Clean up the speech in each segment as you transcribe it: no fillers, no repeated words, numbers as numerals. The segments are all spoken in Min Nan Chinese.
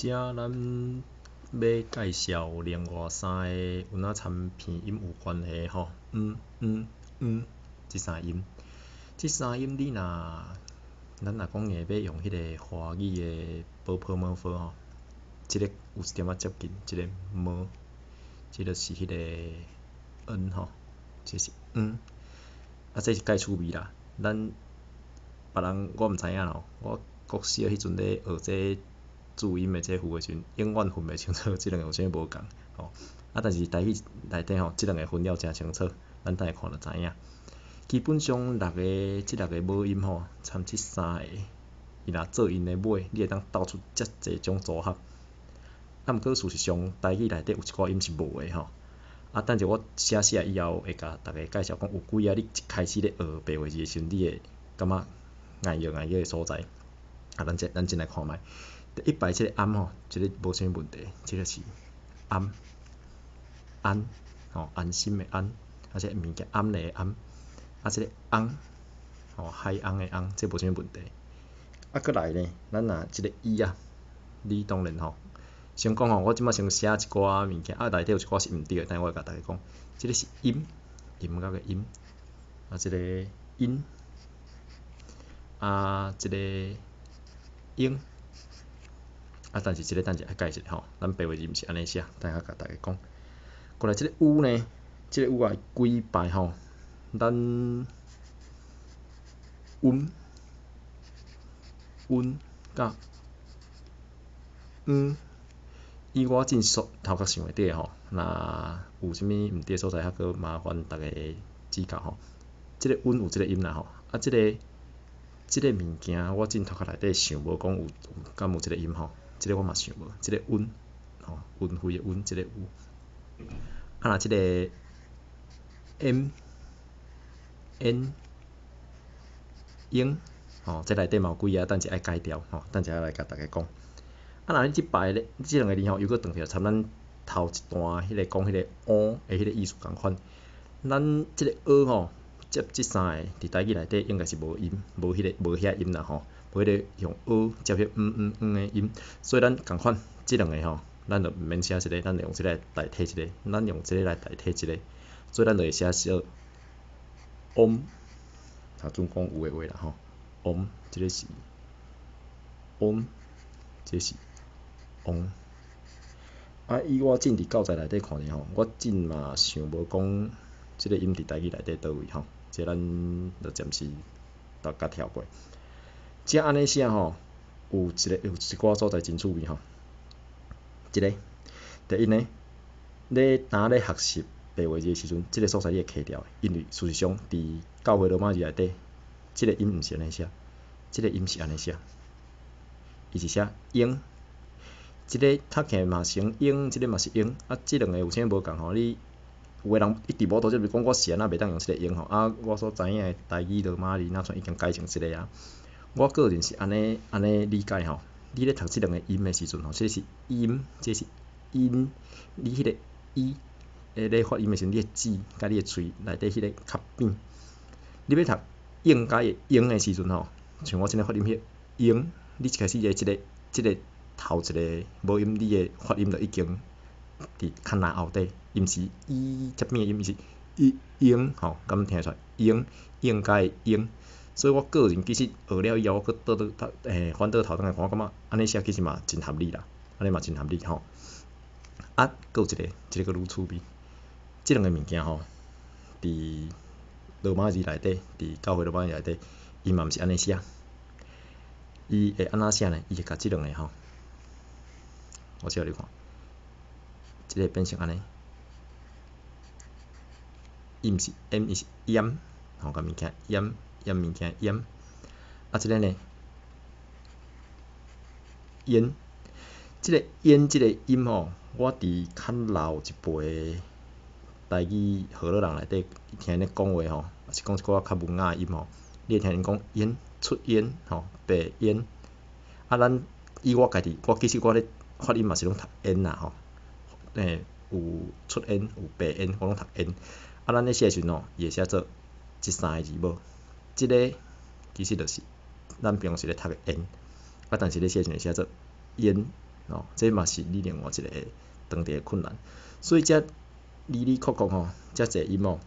遮咱欲介紹另外三个有哪參鼻音有關係吼，毋、毋、ン這三个音。這三個音你若咱若講硬欲用彼个華語的ㄅㄆㄇ吼，這个有一點仔接近，這个ㄇ，這就是彼个Ｎ吼，這是ン。啊，這是蓋趣味啦。咱別人我毋知影咯，我國小彼陣咧學這注音的這符的時陣，永遠分袂清楚這兩个有啥物無仝吼。啊，但是台語內底吼，這兩个分了誠清楚，咱等下看就知影。基本上六个這六个母音吼，參這三个，伊若做𪜶的尾，你會當鬥出遮濟種組合。啊，毋過事實上，台語內底有一寡音是無的吼。啊，等陣我寫寫以後會共逐家介紹講有幾仔你一開始咧學白話字的時陣，你會感覺礙藥礙藥的所在。啊，咱進來看覓。第一排這个暗吼，這个無啥物問題，這个是暗安吼，安心的安，啊，這个物件暗暝的暗，啊，這个翁吼，海翁的翁，這無啥物問題。啊，閣來呢，咱若這个伊啊，你當然吼，先講吼，我這擺先寫一寡物件，啊，內底有一寡是毋對的，等下我會共逐家講。這个是音，音樂的音，啊，這个𪜶，啊，這个英。啊，但是這个等下愛改一下吼，咱白話字毋是按呢寫，等下共逐家講。過來這个有呢，這个有啊，規排吼，咱溫、溫佮ン，以我進所頭殼想會著的吼，若有啥物毋對的所在，還閣麻煩逐家指教吼。這个溫有這个音啦吼，啊，這个物件我進頭殼內底想無講有敢有這个音吼。這个我嘛想無，這个溫，吼，溫和的溫，這个有。啊，若這个 M、N、英，吼，這內底嘛有幾仔，等下愛改掉，吼，等下來共逐家講。啊，若你這排咧，這兩个字吼，又閣轉著參咱頭一段彼个講彼个烏的彼个意思仝款。咱這个蚵吼，接這三个佇台語內底應該是無音，無彼个無遐音啦吼，無彼个用蚵接彼毋毋毋的音，所以咱仝款這兩个吼，咱就毋免寫這个，咱就用這个來代替這个，咱用這个來代替這个，所以咱就會寫說嗡，啊，準講有的話啦吼，嗡，這个是嗡，這是翁。啊，以我進佇教材內底看者吼，我真嘛想無講這个音佇台語內底佗位吼，這咱就暫時逐共跳過。這按呢寫吼，有一个有一寡所在真趣味吼。這个，第一呢，你當咧學習白話字的時陣，這个所在你會卡著，因為事實上佇教會羅馬字內底，這个音毋是按呢寫，這个音是按呢寫，伊是寫英。這个讀起來嘛成英，這个嘛是英，啊，這兩个有啥物無仝吼？你有的人一直無法度，就是講我是按怎袂當用這个英吼？啊，我所知影的台語羅馬字若像已經改成這个啊。我個人是按呢按呢理解吼，你咧讀這兩个音的時陣吼，這是音，這是音，你彼个伊咧發音的時陣，你的舌佮你的喙內底彼个較扁。你欲讀應該的英的時陣吼，像我這个發音彼个英，你一開始的這个這个頭一个母音，你的發音就已經佇較難後底，伊毋是伊這邊的音，伊是伊英吼，敢聽會出來？英應該的英，所以我個人其實學了以後，我閣倒倒翻倒頭轉來看，我感覺按呢寫其實嘛真合理啦，按呢嘛真合理吼。啊，閣有一个，這个閣愈趣味，這兩个物件吼，佇羅馬字內底，佇教會羅馬字內底，伊嘛毋是按呢寫，伊會按怎寫呢？伊會共這兩个吼，我試予你看，這个變成按呢，伊毋是 M，伊是鹽，吼，共物件鹽鹽物件鹽，啊，這个呢，煙，這个煙這个音吼，我佇較老一輩台語河洛人內底聽𪜶咧講話吼，抑是講一寡較文雅的音吼，你會聽𪜶講煙出煙吼，白煙，啊，咱以我家己，我其實我咧發音嘛是攏讀煙啦吼，有出煙有白煙，我攏讀煙。啊，咱咧寫的時陣吼，伊會寫做這三个字母，這个其實就是咱平常時咧讀的煙，啊，但是咧寫時陣會寫做煙。吼，這嘛是你另外一個當地的困難。所以這里里扣扣吼，遮濟音哦，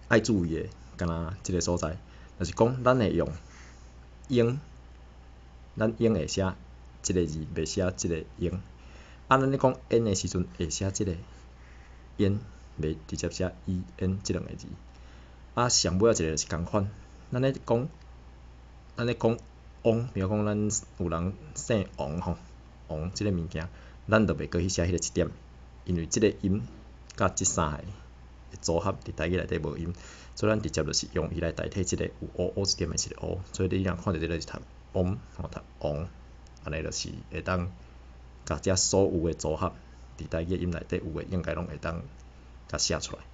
愛注意的，敢若這个所在，就是講咱會用𪜶，咱𪜶會寫這个字，袂寫這個𪜶。啊，咱咧講𪜶的時陣，會寫這個𪜶，袂直接寫 e n 這兩个字。啊，上尾仔一个就是仝款，咱咧講王，比如講咱有人姓王吼，王這个物件，咱就袂閣去寫彼個一點，因為這个音佮這三个組合佇台語內底無音，所以咱直接就是用伊來代替這個有 o o 一點的這个 o，所以你若看著這个是讀翁吼，讀王，按呢就是會當共這所有的組合佇台語音內底有的應該攏會當共寫出來。